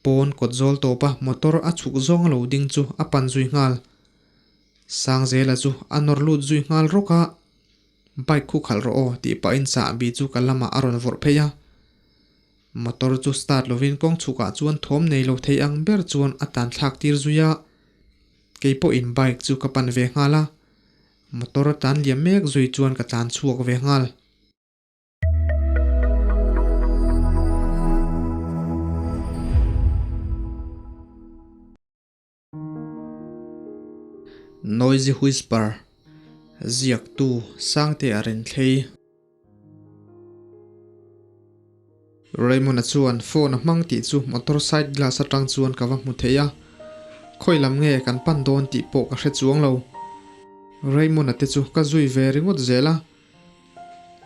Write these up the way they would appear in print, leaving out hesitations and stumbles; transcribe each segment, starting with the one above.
Pawn kawt zawl tawpa motor a chhuk zawng lo ding chu a pan zui nghal. Sangzela chu a nawr lut zui nghal rawk a, Bike khu khalh rawh aw tih pahin chahbi chu ka lamah a rawn vawrh phei a. Motor chu start lovin kawng chhukah chuan thawm nei lo thei ang ber chuan a tan thlak tir zui a. Kei pawhin bike chu ka pan ve nghal a, motor a tlan liam mek zui chuan ka tlan chhuak ve nghal. Noisy Whisper, Ziaktu Sangte a renthlei. Raymond-a chuan phone a hmang tih chu motor side glass atang chuan ka va hmu thei a, khawi lam nge kan pan dawn tih pawh ka hre chuang lo. Raymond-a te chu ka zui ve ringawt zel a,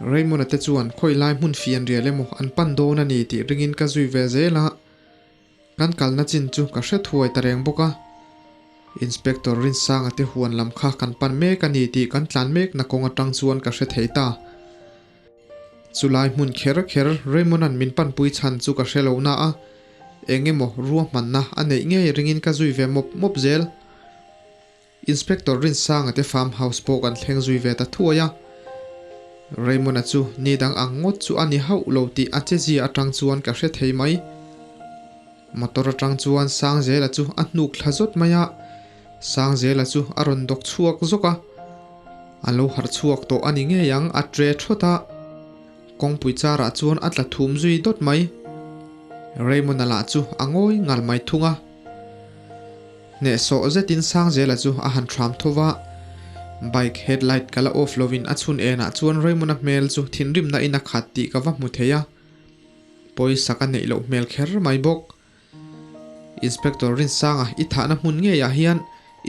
Raymond-a te chuan khawi lai hmun fian rial emaw an pan dawn a ni tih ringin ka zui ve zel a. Kan kalna chin chu ka hre thuai ta reng bawk a. Inspector Rinsanga te huan lam kha kan pan mek a ni tih kan tlan mekna kawng atang chuan ka hre thei ta. Chulai hmun kher kher Raymond-a'n min panpui chhan chu ka hre lo na a, eng emaw ruahmanna a neih ngei ringin ka zui ve mawp mawp zel. Inspector Rinsanga te farm house pawh kan thleng zui ve ta thuai a. Raymond-a chu ni dang ang ngawt chu a ni hauh lo tih a chezia atang chuan ka hre thei mai. Motor atang chuan Sangzela chu a hnuk thla zawt mai a, Sangzela chu a rawn dawk chhuak zawk a. A lo harh chhuak tawh a ni ngei ang a tre thawt a. Kawngpui charah chuan a tla thum zui dawt mai. Raymond-a lah chu a ngawi ngal mai thung a. Hnehsawh zetin Sangzela chu a han hram tho va, bike headlight ka la off lovin a chhun enah chuan Raymond-a hmel chu thinrimna in a khat tih ka va hmu thei a, pawisa ka neih loh hmel kher mai bawk. Inspector Rinsanga i thahna hmun ngeiah hian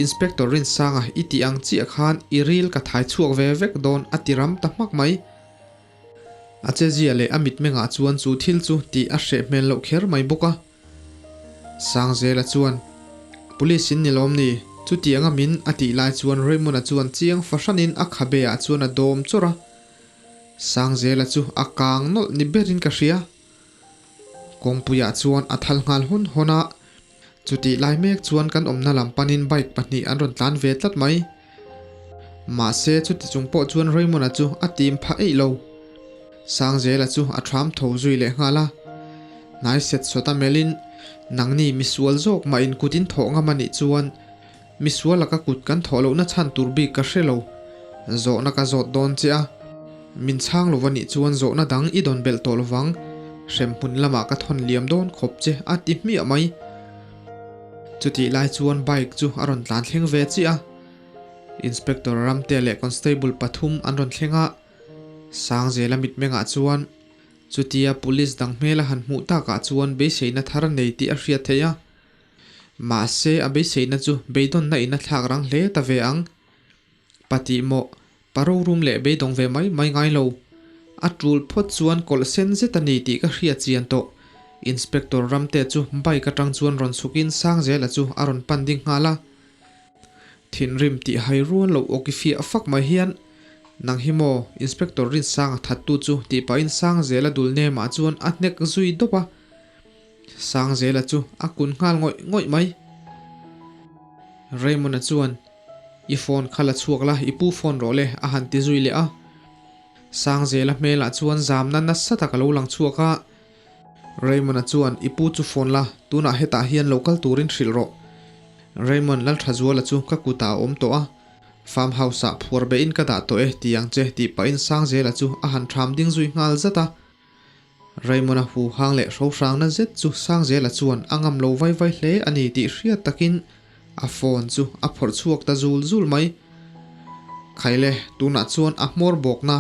Inspector Rinsanga i tih ang chiah khan i ril ka thai chhuak ve vek dawn a ti ram ta hmak mai. A chezia leh a mitmengah chuan chu thil chu tih a hreh hmel loh kher mai bawk a. Sangzela chuan, Police in ni lawm ni? Chutianga min a tih lai chuan Raymond-a chuan chiang fahranin a khabe ah chuan a dawm chawrh a. Sangzela chu a kang nawlh ni berin ka hria. Kawngpuiah chuan a thal nghal hawn hawn a. Chutih lai mek chuan kan awmna lam panin bike pahnih an rawn tlan ve tlat mai. Mahse chuti chung pawh chuan Raymond-a chu a tim phah eih lo. Sangzela chu a ṭham tho zui leh nghal a. Hnai set sawta melhin, Nangni misual zawk mah in kut in thawh ngam a nih chuan misual laka kut kan thawh lohna chhan tur bik ka hre lo. Zawhna ka zawt dawn che a. Min chhang lo va nih chuan zawhna dang i dawn belh tawh lovang. Hremhmun lamah ka thawn liam dawn khawp che a ti hmiah mai. Chutih lai chuan bike chu a rawn tlan thleng ve chiah a. Inspector Ramtea leh Constable pathum an rawn thleng a. Sangzela mitmengah chuan chutia police dang hmel a han hmuh takah chuan beiseina thar nei tih a hriat theih a. Mahse a beiseina chu beidawnna in a thlak rang hle ta ve ang. Patih mawh, pa rorum leh beidawng ve mai mai ngai lo. A tul phawt chuan kawlh sen zet a ni tih ka hriat chian tawh. Inspector Ramtea chu bike atang chuan rawn chhukin Sangzela chu a rawn pan ding nghal a. Thinrim tih hai rual loh awki fiah fak mai hian, Nang hi maw, Inspector Rinsanga thattu chu tih pahin Sangzela dul nemah chuan a hnek zui dawp a. Sangzela chu a kun nghal ngawih ngawih mai. Raymond-a chuan, I phone kha la chhuak la, i pu phone rawh le, a han ti zui leh a. Sangzela hmelah chuan zamna nasa tak a lo lang chhuak a. Raymond-a chuan, I pu chu phone la, tunah hetah hian lo kal turin hrilh rawh. Raymond Lalthazuala chu ka kutah a awm tawh a, farm house-ah phuar behin ka dah tawh e ti ang che tih pahin Sangzela chu a han ṭham ding zui nghal zat a. Raymond-a hu hang leh hrohrangna zet chu Sangzela chuan a ngam lo vai vai hle a ni tih hriat takin a phone chu a phawrh chhuak ta zul zul mai. Khaile, tunah chuan a hmawr bawkna.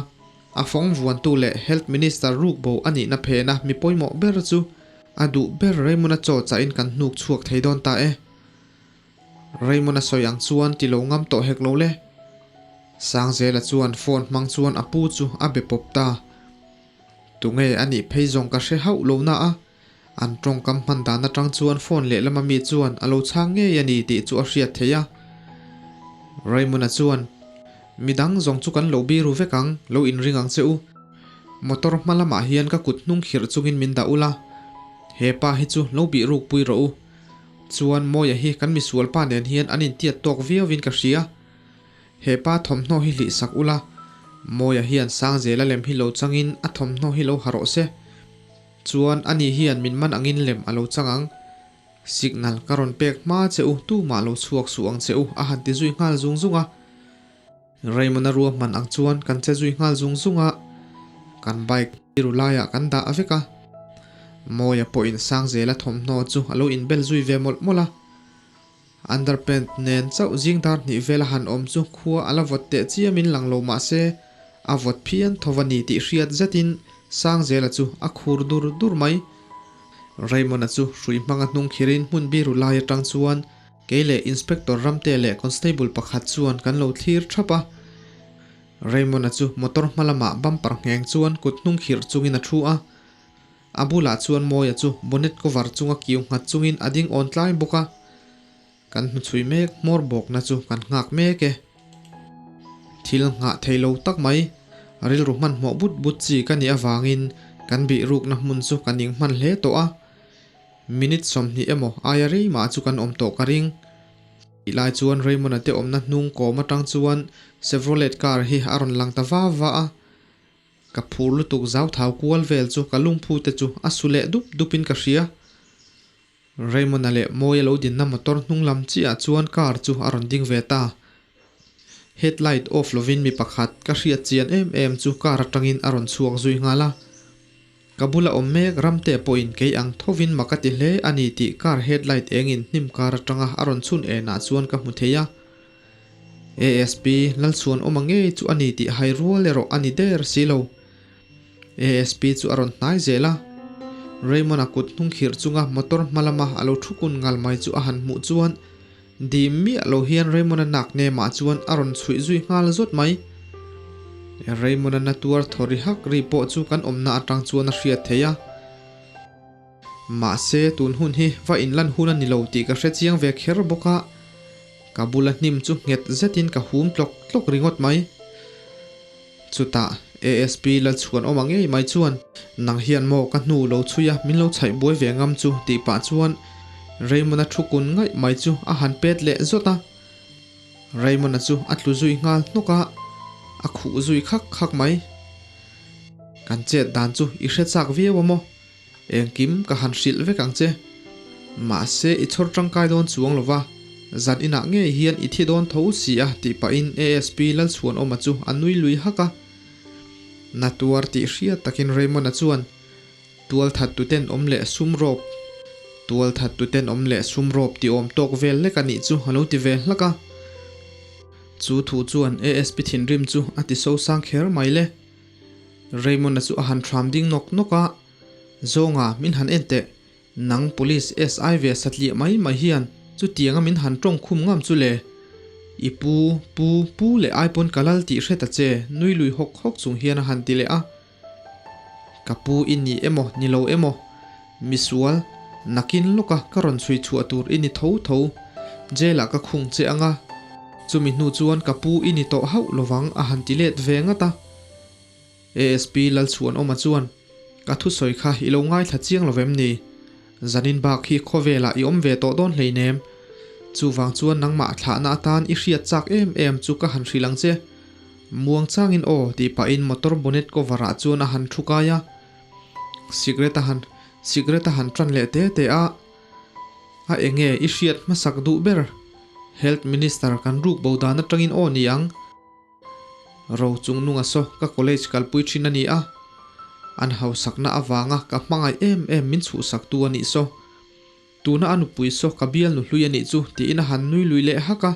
A fawng vuantu leh Health Minister rukbo a nihna phena mi pawimawh ber chu a duh ber Raymond-a chaw chahin kan hnuk chhuak thei dawn ta e. Raymond-a sawi ang chuan ti lo ngam tawh hek lo le. Sangzela chuan phone hmang chuan a pu chu a be pawp ta. Tunge a nih phei zawng ka hre hauh lo na a, an tawngkam hman dan atang chuan phone lehlama mi chuan a lo chhang ngei a ni tih chu a hriat theih a. Raymond-a chuan, Midang zawng chu kan lo biru vek ang, lo inring ang che u. Motor hma lamah hian ka kut hnung khirh chungin min dah ula. He pa hi chu lo bih ruk pui rawh u. Chuan Mawia hi kan misual pa nen hian an intiat tawk viauin ka hria. He pa thawmhnaw hi hlih sak ula, Mawia hian Sangzela lem hi lo changin a thawmhnaw hi lo ha rawh se. Chuan ani hian min man angin lem a lo chang ang. Signal ka rawn pek hma che u, tumah lo chhuak suh ang che u a han ti zui nghal zung zung a. Raymond-a ruahman ang chuan kan che zui nghal zung zung a, kan bike ru laiah kan dah vek a. Mawia pawhin Sangzela thawmhnaw chu a lo inbel zui ve mawlh mawlh a. Underpant nen chauh zing dar hnih vela han awm chu khua a la vawt teh chiamin lang lo mah se, a vawt phian tho a ni tih hriat zetin Sangzela chu a khur dur dur mai. Raymond-a chu hrui hmanga hnung khirin hmun biru lai atang chuan Kei leh Inspector Ramte leh Constable pakhat chuan kan lo thlir thap a. Raymond-a chu motor hma lamah bumper ngheng chuan kut hnung khirh chungin a thu a. A bulah chuan Mawia chu bonnet cover chunga kiu nghat chungin a ding awn tlai bawk a. Kan hnuchhui mek hmawr bawkna chu kan nghak mek e. Thil nghah thei lo tak mai, rilru hmanhmawh but but chi ka nih avangin kan bih rukna hmun chu ka ning hman hle tawh a. Minute 20 emaw aia rei mah chu kan awm tawh ka ring. Tih lai chuan Raymond-a te awmna hnung kawm atang chuan Chevrolet car hi a rawn lang ta va va a. Ka phur lutuk zau thau kual vel chu ka lungphu te chu a su leh dup dup in ka hria. Raymond-a leh Mawia lo dinna motor hnung lam chiah chuan car chu a rawn ding ve ta. Headlight off lovin mi pakhat ka hriat chian em em chu car atangin a rawn chhuak zui nghal a. Ka bula awm mek Ramte pawhin kei ang thovin mak a ti hle a ni tih car headlight engin hnim kar atanga a rawn chhun enah chuan ka hmu thei a. ASP Lalchhuan awm a ngei chu a ni tih hai rual erawh a ni der si lo. ASP chu a rawn hnai zel a. Raymond-a kut hnung khirh chunga motor hma lama a lo thu kun ngal mai chu a han hmuh chuan Dim miah lo hian Raymond-a nak nemah chuan a rawn chhuih zui nghal zawt mai. Raymond-a na tuar thaw ri hak ri pawh chu kan awmna atang chuan a hriat theih a. Mahse, tun hun hi va inlan hun a ni lo tih ka hre chiang ve kher bawk a. Ka bula hnim chu nghet zetin ka hum tlawk tlawk ringawt mai. Chutah ASP Lalchhuan awm ang ngei mai chuan, Nang hian maw ka hnu lo chhui a, min lo chhaih buai ve ngam chu tih pah chuan Raymond-a thu kun ngaih mai chu a han pet leh zawt a. Raymond-a chu a tlu zui nghal hnawk a, a khuh zui khak khak mai. Kan chet dan chu i hre chak viau a maw? Engkim ka han hrilh vek ang che. Mahse i chhawr tangkai dawn chuang lo va, zan inah ngei hian i thi dawn tho si a tih pahin ASP Lalchhuanawma chu a nui lui hak a. Na tuar tih hriat takin Raymond-a chuan, Tual that tuten awm leh sum rawp, tual that tuten awm leh sum rawp ti awm tawk vel lek a nih chu a lo ti ve hlak a. Chu thu chuan ASP thinrim chu a ti sosang kher mai le. Raymond-a chu a han thram ding nawk nawk a, Zawnga, min han en teh, nang Police SI ve satliah mai mai hian chutianga min han tawng khum ngam chu le. I pu, pu, pu leh ai pawn ka lal tih hre ta che, nui lui hawk hawk chung hian a han ti leh a. Ka pu i ni emaw ni lo emaw, misual, nakin lawka ka rawn chhui chhuah tur i ni tho tho, jail ah ka khung che anga, chumi hnu chuan ka pu i ni tawh hauh lovang a han ti let ve ngat a. ASP Lalchhuanawma chuan, Ka thusawi kha i lo ngaithla chiang lo vem ni? Zanin bak hi khawvelah i awm ve tawh dawn hleinem. Chuvang chuan nangmah thlahna atan i hriat chak em em chu ka han hrilh ang che. Muang changin aw tih pahin motor bonnet cover ah chuan a han thu kai a. Cigarette a han cigarette a han tan leh te te a. A enge i hriat hmasak duh ber? Health Minister kan ruk bo dan atangin aw ni ang. Ro chung nunga saw ka college kalpui thin a ni a, an hausakna avanga ka hmangaih em em min chhuhsaktu a nih saw. Tuna a nupui saw ka bial nu hlui a nih chu tiin a han nui lui leh hak a.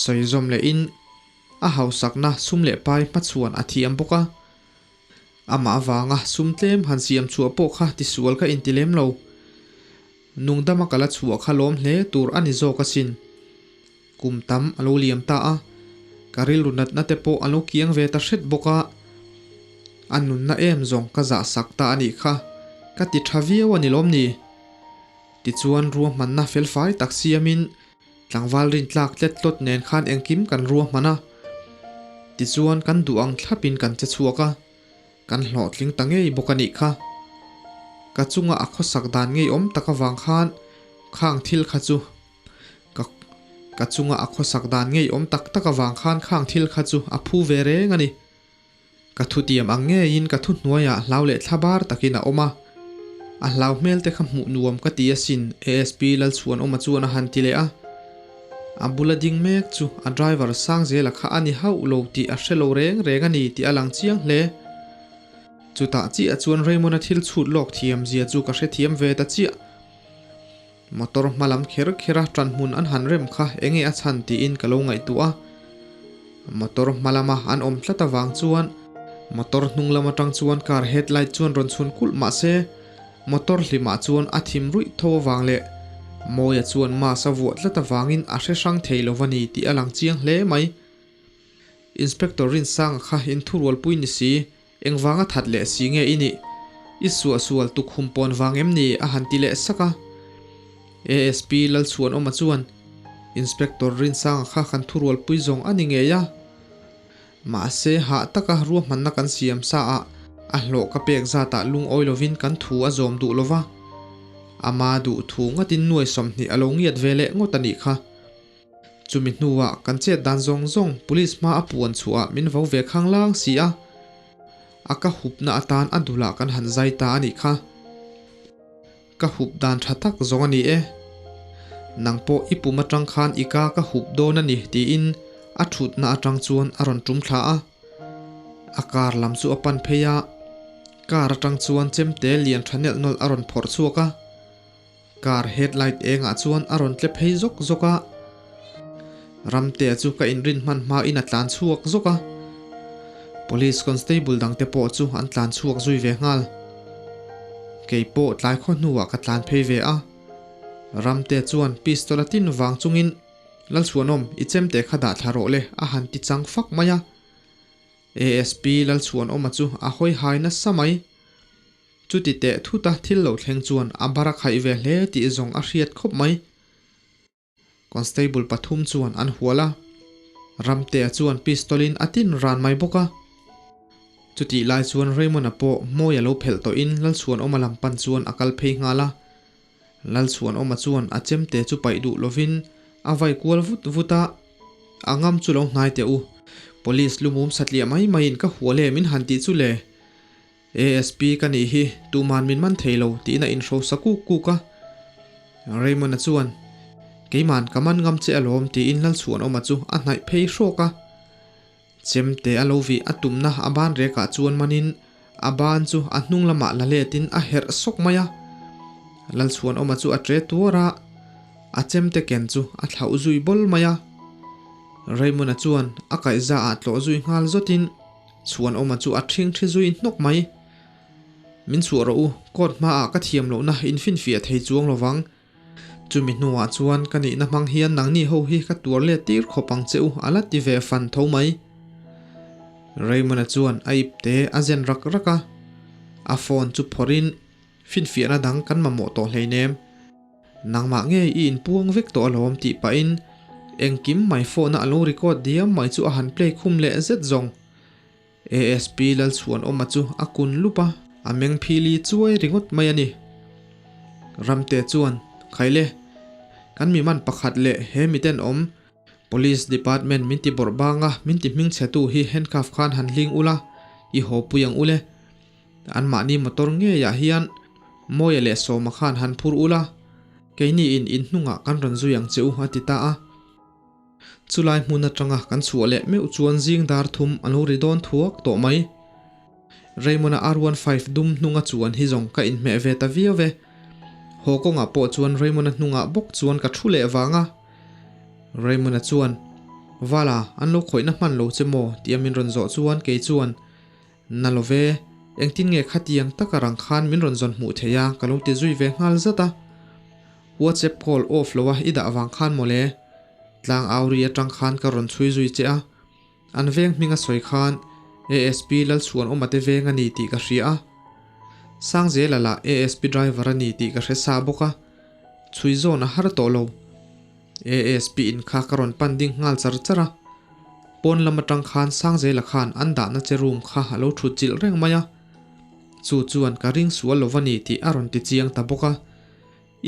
Sawi zawm lehin a hausakna sum leh pai hmachhuan a thiam bawk a. Amah avanga sum tlem han siam chhuah pawh kha tisual ka inti lem lo. Nungdama ka la chhuah kha lawm hle tur a ni zawk asin. Kum tam a lo liam ta a, ka rilru natna te pawh a lo kiang ve ta hret bawk a. A nunna em zawng ka zah sak ta a nih kha, ka ti tha viau a ni lawm ni? Tichuan ruahmanna felfai tak siamin tlangval rintlak tlet tlawt nen khan engkim kan ruahman a. Tichuan kan duh ang thlapin kan che chhuak a. Kan hlawhtling ta ngei bawk a nih kha. Ka chunga a khawsak dan ngeiawm tak avang khan khang thil kha chu ka ka chunga a khawsak dan ngeiawm tak tak avang khan khang thil kha chu a phu ve reng a ni. Ka thutiam ang ngeiin ka thuhnuaiah hlau leh thla bar takin a awm a, a hlau hmel te kha hmuh nuam ka ti asin ASP Lalchhuanawma chuan a han ti leh a. A bula ding mek chu a driver Sangzela kha a ni hauh lo tih a hre lo reng reng a ni tih a lang chiang hle. Chutah chiah chuan Raymond-a thil chhut lawk thiam zia chu ka hrethiam ve ta chiah. Motor hma lam kher kher a ṭan hmun an han rem kha enge a chhan tiin ka lo ngaihtuah a. Motor hma lama an awm tlat avang chuan motor hnung lam aṭang chuan car headlight chuan rawn chhun kulh mah se motor hlimah chuan a thim ruih tho avang leh Mawia chuan mask a vuah tlat avangin a hre hrang thei lo va ni tih a lang chiang hle mai. Inspector Rinsanga kha inthurualpui ni si Engvanga that leh si nge i nih? I suahsual tukhum pawn vang em ni? a han ti leh sak a. ASP Lalchhuanawma chuan, Inspector Rinsanga kha kan thurualpui zawng a ni ngei a. Mahse, hah taka ruahmanna kan siam sa ah a hlawh ka pek zatah lungawi lovin kan thu a zawm duh lova. Ama duh thu ngatin nuai 20 a lo ngiat ve leh ngawt a nih kha. Chumi hnuah kan chet dan zawng zawng police hma a puan chhuah min vo ve khang lang si a, a ka hupna atan a dulah kan han zai ta a nih kha. Ka hup dan tha tak zawng a ni e. Nang pawh i pum atang khan i ka ka hup dawn a ni tiin a thutna atang chuan a rawn tum thla a. A car lam chu a pan phei a, car atang chuan chemte lian tha nelh nawlh a rawn phawrh chhuak a. Car headlight engah chuan a rawn tle phei zawk zawk a, Ramtea chu ka inrin hman hmain a tlan chhuak zawk a, Police constable dangte pawh chu an tlan chhuak zui ve nghal. Kei pawh tlai khaw hnuah ka tlan phei ve a, Ramtea chuan pistol a tin vang chungin, Lalchhuanawm, i chemte kha dah thla rawh le a han ti chang fak mai a. ASP Lalchhuanawma chu a hawi hai nasa mai. Chuti teh thuta thil lo thleng chuan a bar a khaih ve hle tih zawng a hriat khawp mai. Constable pathum chuan an hual a, Ramtea chuan pistol-in a tin ran mai bawk a. Chutih lai chuan Raymond-a pawh mawi a lo phelh tawhin Lalchhuanawma lam pan chuan a kal phei nghal a. Lalchhuanawma chuan a chemte chu paih duh lovin a vai kual vut vut a, A ngam chu lo hnai teh u, Police lumum satliah mai maiin ka hual e min han tih chu le. ASP ka nih hi tuman min man thei lo tiin a inhrosa kuk kuk a. Raymond-a chuan, Keiman ka man ngam che alawm tiin Lalchhuanawma chu a hnaih phei hrawk a. Chemte a lo vih a tumna a ban rekah chuan manin a ban chu a hnung lamah la letin a herh sawk mai a. Lalchhuanawma chu a tre tuar a, a chemte ken chu a thlauh zui bawl mai a. Raymond-a chuan a kaihza ah tlawh zui nghal zawtin, Chhuanawma chu a ṭhing ṭhi zui hnawk mai. Min chhuah rawh u, court hmaah ka thiam lohna infinfiah thei chuang lo vang. Chumi hnuah chuan ka nihna hmang hian nangni ho hi ka tuar let tir khawp ang che u a la ti ve fan tho mai. Raymond-a chuan a ipte a zen rak rak a, a phone chu phawrhin finfiahna dang kan mamawh tawh hleinem. Nangmah nge i inpuang vek tawh alawm tih pahin engkim mai phone-a a lo record diam mai chu a han play khum leh zet zawng. ASP Lalchhuanawma chu a kun lup a, a meng phili chuai ringawt mai a ni. Ramte chuan, Khaile, kan mi man pakhat leh he miten awm, Police department min ti bawrh bang a, min ti hming chhetu hi handcuff khan han hling ula, i haw pui ang ule. Anmahni motor ngeiah hian Mawia leh Sawma khan han phur ula, keiniin in hnungah kan rawn zui ang che u a ti ta a. Chulai hmun atanga kan chhuah leh meuh chuan zing dar thum a lo ri dawn thuak tawh mai. Raymond-a R15 dum hnunga chuan hi zawng ka inhmeh ve ta viau e. Haw kawngah pawh chuan Raymond-a hnungah bawk chuan ka thu leh vang a. Raymond-a chuan, Vala, an lo khawihna hman lo che maw? tia min rawn zawh chuan kei chuan, Na lo ve, engtin nge khatiang taka rang khan min rawn zawn hmuh thei a ka lo ti zui ve nghal zat a. WhatsApp call off lo a i dah vang khan mawle. Tlang au ri atang khan ka rawn chhui zui che a. An veng hming a sawi khan ASP Lalchhuanawma te veng a ni tih ka hria a. Sangzela lah ASP driver a ni tih ka hre sa bawk a. Chhui zawn a har tawh lo. ASP in kha ka rawn pan ding nghal char char a. Pawn lam atang khan Sangzela khan an dahna che room kha a lo thut chilh reng mai a. Chu chuan ka ring sual lo va ni tih a rawn ti chiang ta bawk a.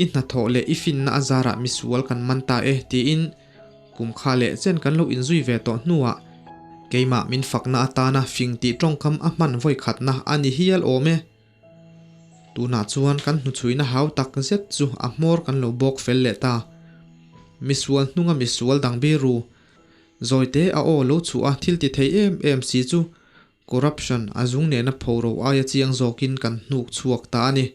I hnathawh leh i finna a zarah misual kan man ta e tiin kum kha leh chen kan lo inzui ve tawh hnuah keimah min fakna atana fing tih tawngkam a hman vawi khatna a ni hial awm e. Tunah chuan kan hnuchhuina hau tak zet chu a hmawr kan lo bawk fel leh ta. Misual hnunga misual dang biru zawite a aw lo chhuah a thil ti thei em em si chu corruption a zung nena phoro aia chiang zawkin kan hnuk chhuak ta a ni.